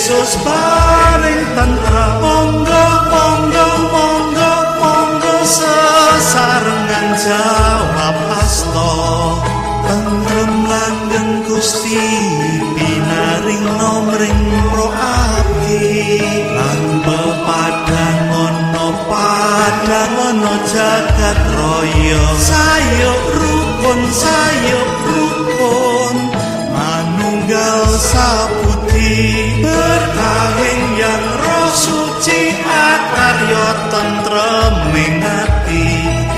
Yesus paring tentrem. Monggo monggo monggo monggo sesarengan jawab asta. Tentrem langgeng Gusti pinaring nomring pro abdi lan pepadang ana padang ana jagat raya. Sayuk rukun sayuk rukun manunggal sabudi berkahing yang Roh Suci akarya tentrem ing ati.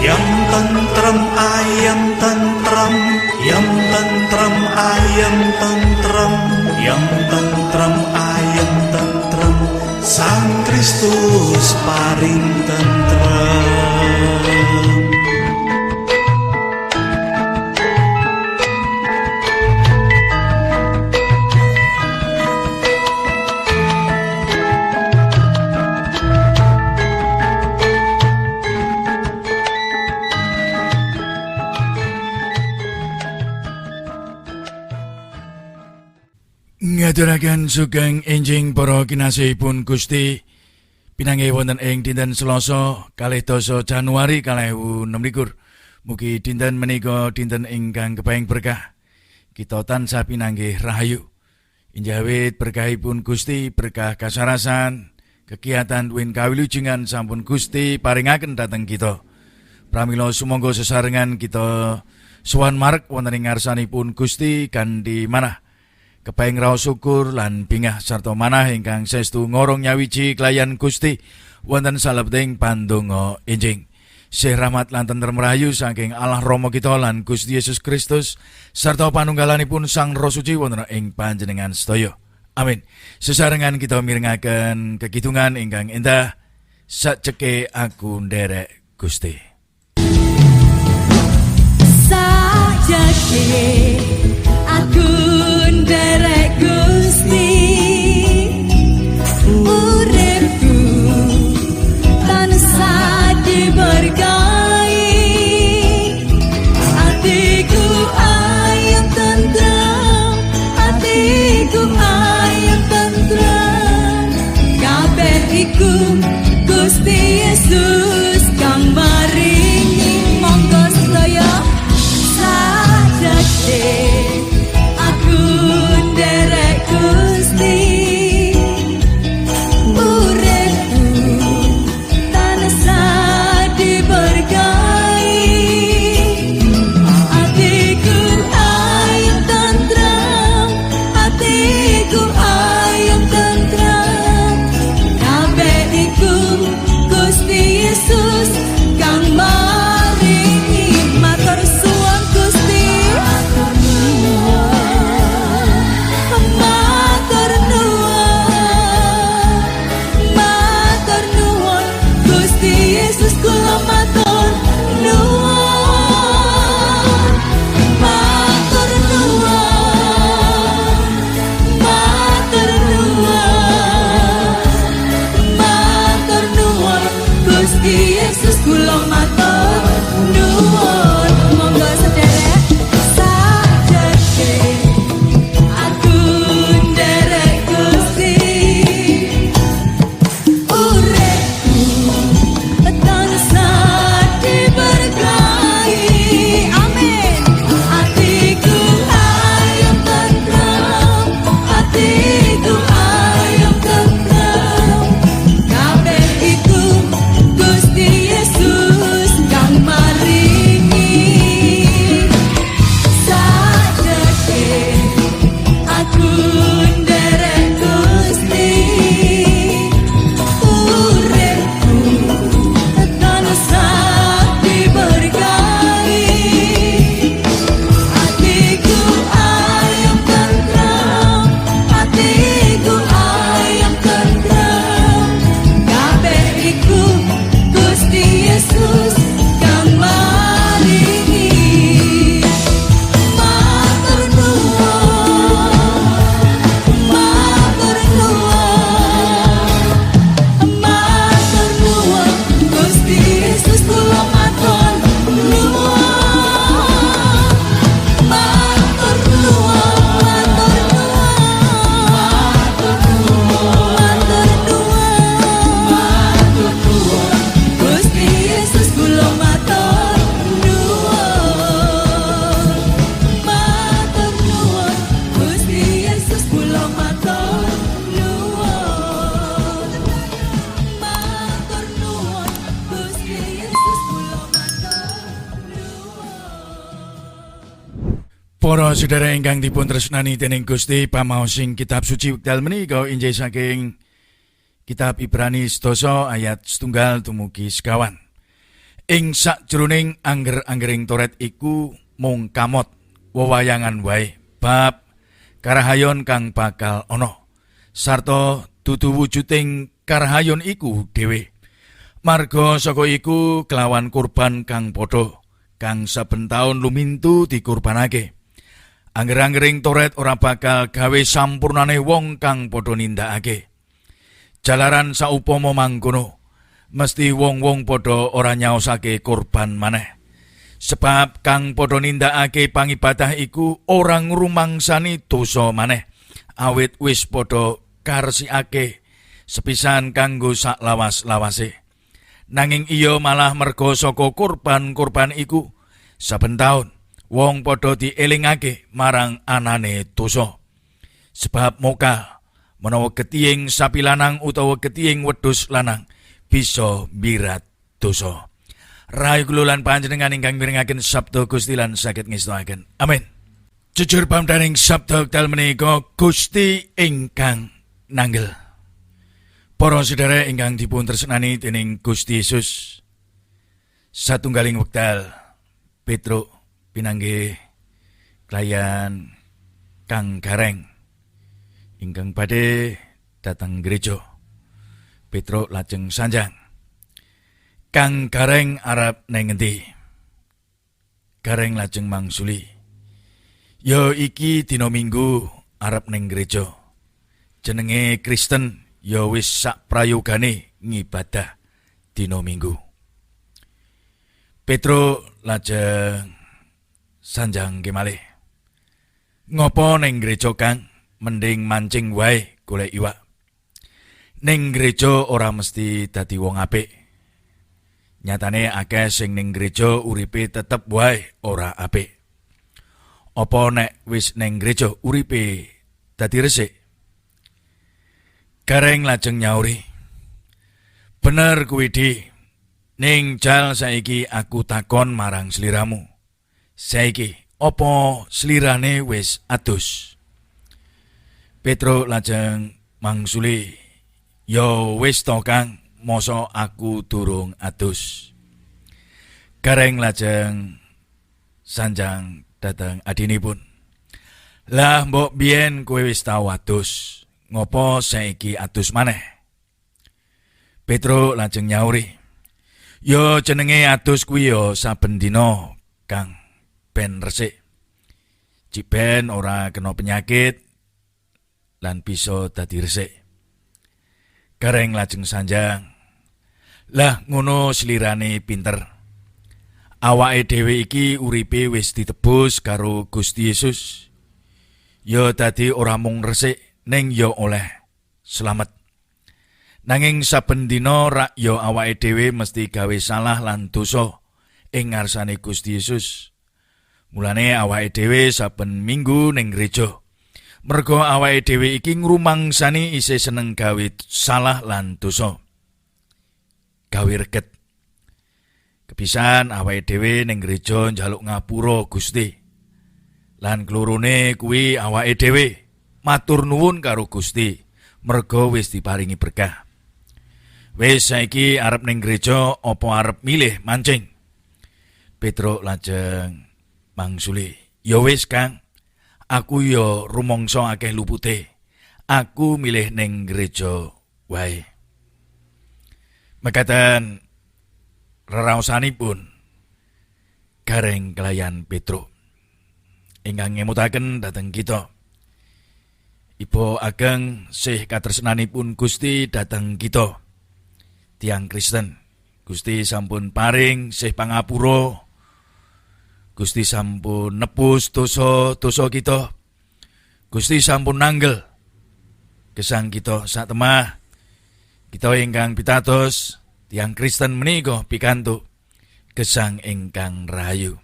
Yang tentrem ayem tentrem, yang tentrem ayem tentrem, yang tentrem ayem tentrem, Sang Kristus paring tentrem. Ngaturaken sugeng enjing para kinasihipun Gusti, pinanggih wonten ing dinten Selasa 12 Januari 2026. Mugi dinten menika dinten ingkang kepaing berkah. Kita tansah pinanggih rahayu. Injawit berkahipun Gusti, berkah kasarasan, kegiatan win kawilujengan sampun Gusti paringaken dhateng kita. Pramila sumangga sesarengan kita sowan marek wonten ing ngarsanipun Gusti kanthi manah kepaing raos syukur lan bingah sarta manah ingkang saestu ngorong nyawiji kelayan Gusti wonten salebeting pandonga enjing. Sih rahmat lan tentrem rahayu saking Allah Rama kita lan Gusti Yesus Kristus sarta panunggalanipun Sang Roh Suci wonten ing panjenengan sedaya. Amin. Sesarengan kita mirengaken kekidungan ingkang endah, Sakceke Aku Nderek Gusti. Sakjake aku nderek Gusti, uripku tansah diberkahi, atiku ayem tentrem, atiku ayem tentrem, kabeh iku Gusti Yesus kang maringi. Monggo sedaya. Sajake aku nderek Para sedherek ingkang dipun tresnani dening Gusti, pamaosing kitab suci wekdal menika injih saking kitab Ibrani 10 ayat 1 dumugi 9. Ing sakjroning angger-anggering Toret iku mung kamot wewayangan wae bab karahayon kang bakal ana sarta dudu wujuding karahayon iku dhewe. Marga saka iku kelawan kurban kang padha kang saben taun lumintu dikurbanake. Angger-anggering Toret ora bakal gawe sampurnane wong kang padha nindakake. Jalaran saupama mangkono, mesti wong-wong padha ora nyaosake kurban maneh. Sebab kang padha nindakake pangibadah iku ora ngrumangsani dosa maneh, awit wis padha karesikake sepisan kanggo saklawas-lawase. Nanging iya malah merga saka kurban-kurban iku saben taun wong padha dielingake marang anane dosa. Sebab moka menawa getihing sapi lanang utawa getihing wedhus lanang bisa mirat dosa. Rahayu kula lan panjenengan ingkang mirengaken sabda Gusti lan saged ngestoaken. Amin. Jujur pamdaning sabda wekdal menika Gusti ingkang nanggel. Para sedherek ingkang dipun tresnani dening Gusti Yesus, satunggaling wekdal Petruk pinanggih kelayan Kang Gareng ingkang badhe dhateng gereja. Petruk lajeng sanjang, "Kang Gareng arep neng ngendi?" Gareng lajeng mangsuli, "Ya iki dina Minggu arep neng gereja. Jenenge Kristen ya wis sak prayogane ngibadah dina Minggu." Petruk lajeng sanjang kemalih, "Ngopo ning gereja Kang? Mending mancing wae golek iwak. Ning gereja ora mesti dadi wong apik. Nyatane akeh sing ning gereja uripe tetep wae ora apik. Apa nek wis ning gereja uripe dadi resik?" Gareng lajeng nyauri, "Bener kuwi Di. Ning jal saiki aku takon marang sliramu. Saiki apa slirane wis adus?" Petruk lajeng mangsuli, "Ya wis to Kang, mosok aku durung adus." Gareng lajeng sanjang dhateng adinipun, "Lah mbok biyen kowe wis tau adus, ngopo saiki adus maneh?" Petruk lajeng nyauri, "Ya jenenge adus kuwi ya saben dina Kang, ben resik. Cik ben ora kena penyakit lan bisa dadi resik." Gareng lajeng sanjang, "Lah ngono slirane pinter. Awake dhewe iki uripe wis ditebus karo Gusti Yesus. Ya dadi ora mung resik ning ya oleh slamet. Nanging saben dina rak ya awake dhewe mesti gawe salah lan dosa ing ngarsane Gusti Yesus. Mulane awake dhewe saben minggu ning gereja. Mergo awake dhewe iki ngrumangsani isih seneng gawe salah lan dosa. Gawe reget. Kepisan awake dhewe ning gereja njaluk ngapura Gusti. Lan klorone kuwi awake dhewe matur nuwun karo Gusti mergo wis diparingi berkah. Wis saiki arep ning gereja apa arep milih mancing?" Petruk lajeng mangsuli, "Ya wis Kang, aku ya rumangsa akeh lupute. Aku milih ning gereja wae." Mekaten reraosanipun Gareng kelayan Petruk ingkang ngemutaken dhateng kita. Ibu ageng sih katresnanipun Gusti dhateng kita tiang Kristen. Gusti sampun paring sih pangapura. Gusti sampun nebus dosa-dosa kita. Gusti sampun nanggel gesang kita sak temah. Kita ingkang pitados tiang Kristen menika pikantuk gesang ingkang rahayu.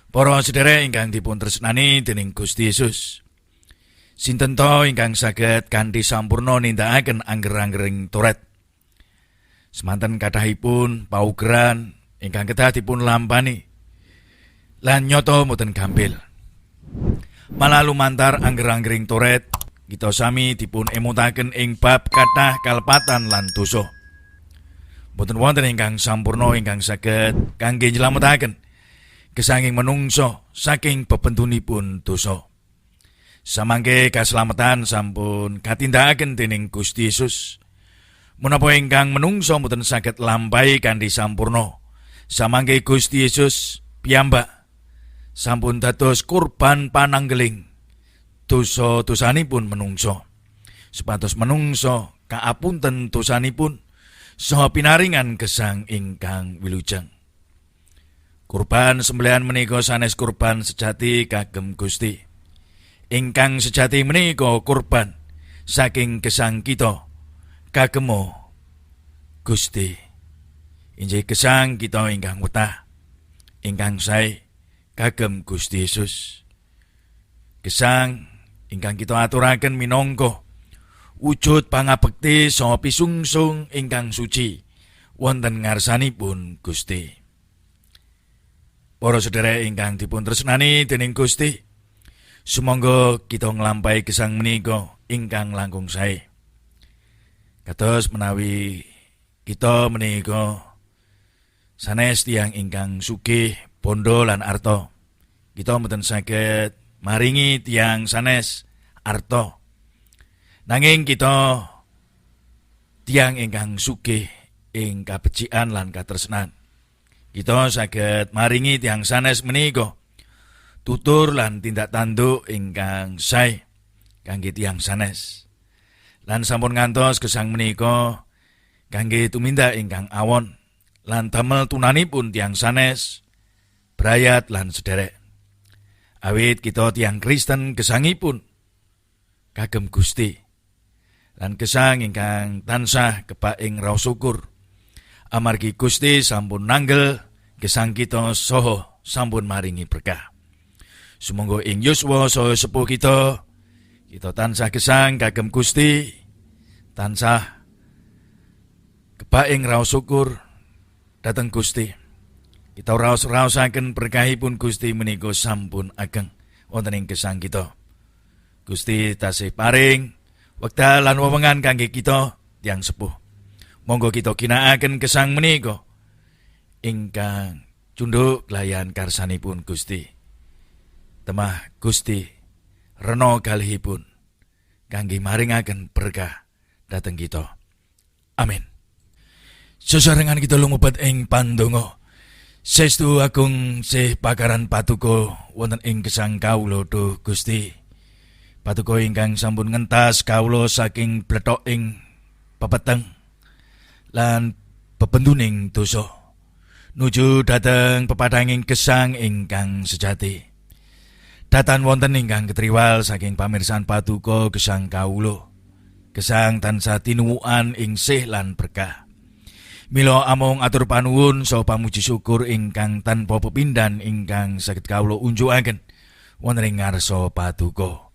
Para sedherek ingkang dipun tresnani dening Gusti Yesus, sinten to ingkang saged kanthi sampurna nindakaken angger-anggering Toret? Semanten kathahipun paugeran ingkang kedah dipun lampani lan nyata mboten gampil. Malah lumantar angger-anggering Toret kita sami dipun emutaken ing bab kathah kalepatan lan dosa. Boten wonten ingkang sampurna ingkang saged kangge nylametaken gesanging menungso saking bebentunipun dosa. Samangke kaslametan sampun katindakaken dening Gusti Yesus. Menapa ingkang menungso mboten saged lampahi kanthi sampurna. Samangke Gusti Yesus piyambak sampun dados kurban pananggeling dosa-dosanipun menungso. Supados menungso kaapunten dosanipun saha pinaringan gesang ingkang wilujeng. Kurban sembelihan menika sanes kurban sejati kagem Gusti. Ingkang sejati menika kurban saking gesang kita kagemo Gusti. Injih gesang kita ingkang wetah, ingkang sae kagem Gusti Yesus. Gesang ingkang kita aturaken minangka wujud pangabekti saha pisungsung ingkang suci wonten ngarsanipun Gusti. Para sedherek ingkang dipun tresnani dening Gusti, sumangga kita nglampahi gesang menika ingkang langkung sae. Kados menawi kita menika sanes tiyang ingkang sugih bondo lan arta, kita mboten saged maringi tiyang sanes arta. Nanging kita tiyang ingkang sugih ing kabecikan lan katresnan. Kita saged maringi tiyang sanes menika tutur lan tindak tanduk ingkang sae kangge tiyang sanes. Lan sampun ngantos gesang menika kangge tumindak ingkang awon lan damel tunanipun tiyang sanes, brayat lan sederek. Awit kita tiyang Kristen gesangipun kagem Gusti lan gesang ingkang tansah kebak ing raos syukur amargi Gusti sampun nanggel gesang kita saha sampun maringi berkah. Sumangga ing yuswa saha sepuh kita, kita tansah gesang kagem Gusti, tansah kebak ing raos syukur dhateng Gusti. Kita raos-raosaken berkahipun Gusti menika sampun ageng wonten ing gesang kita. Gusti tasih paring wekdal lan wewengan kangge kita tiyang sepuh. Monggo kita ginakaken gesang menika ingkang cunduk layan karsanipun Gusti. Temah Gusti rena galihipun kangge maringaken berkah dhateng kita. Amin. Sesarengan kita lumebat ing pandonga. Sestu agung sih pakaran patuko wonten ing gesang kawula duh Gusti. Patuko ingkang sampun ngentas kawula saking blethok ing pepeteng lan bebenduning dosa nuju dhateng pepadhanging gesang ingkang sejati. Datan wonten ingkang ketriwal saking pamirsan patuko gesang kawula. Gesang tansah tinuwukan ing sih lan berkah. Mila amung atur panuwun saha pamuji syukur ingkang tanpa pepindhan ingkang saged kawula unjukaken wonten ing ngarsa paduka.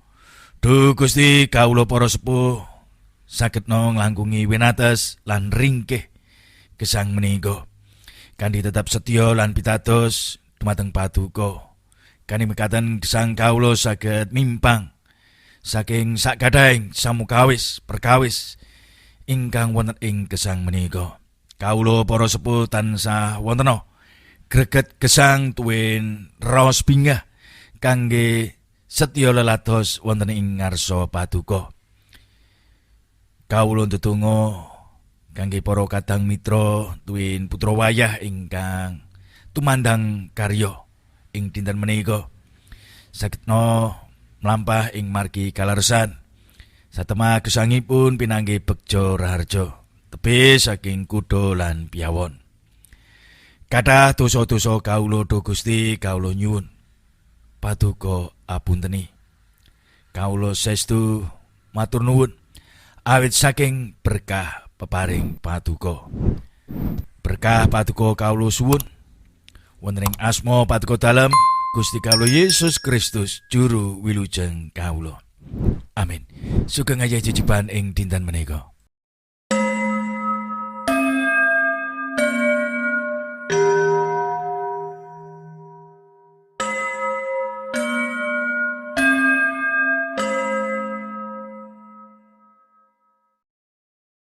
Duh Gusti, kawula para sepuh sagedna nglangkungi winates lan ringkih gesang menika. Kanthi tetep setya lan pitados dumateng paduka. Kanthi mekaten gesang kawula saged mimpang saking sakadhahing samukawis perkawis ingkang wonten ing gesang menika. Kawula para sepuh tansah wontena greget gesang tuwin raos bingah kangge setya lelados wonten ing ngarsa paduka. Kawula ndedonga kangge para kadang mitra tuwin putra wayah ingkang tumandang karya ing dinten menika sagedna mlampah ing margi kaleresan. Satemah gesangipun pinanggih begja raharja tebih saking kuda lan piyawon. Kathah dosa-dosa kawula duh Gusti, kawula nyuwun paduka apunteni. Kawula saestu matur nuwun awit saking berkah peparing paduka. Berkah paduka kawula suwun wonten ing asma paduka dalem Gusti kawula Yesus Kristus juru wilujeng kawula. Amin. Sugeng aja jejiban ing dinten menika.